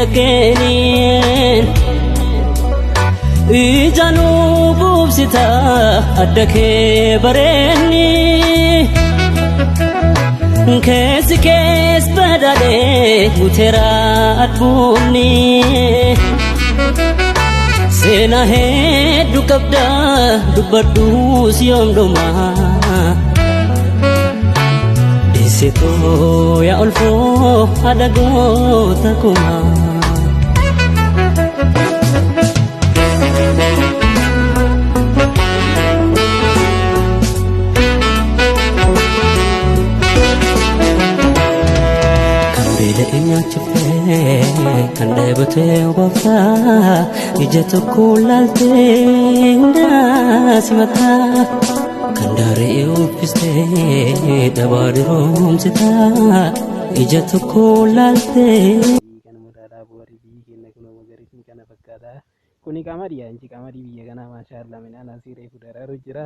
laggeeniin. Ijaanuu buubsita adda kee bareenni. Keessi kees badhaadhee guuteera adbuunni. Seenaa hedduu qabda dubbadhuus yoom dhuma. Deessetoo yaa olfoo haadha goota kumaa. Kan beela'e nyaachiftee kan dheebotee obaaftaa ija tokko laaltee hundaa simataa kan daaree uffistee dhabaa diroomsitaa ija tokko laaltee. Kanuma irraa dhaabuu warri biyyi keenya kunoo magariisni kana fakkaata. Kuni qamadii anchi qamadii biyya kanaa maashaallah midhaan asii reefu daraaru jira.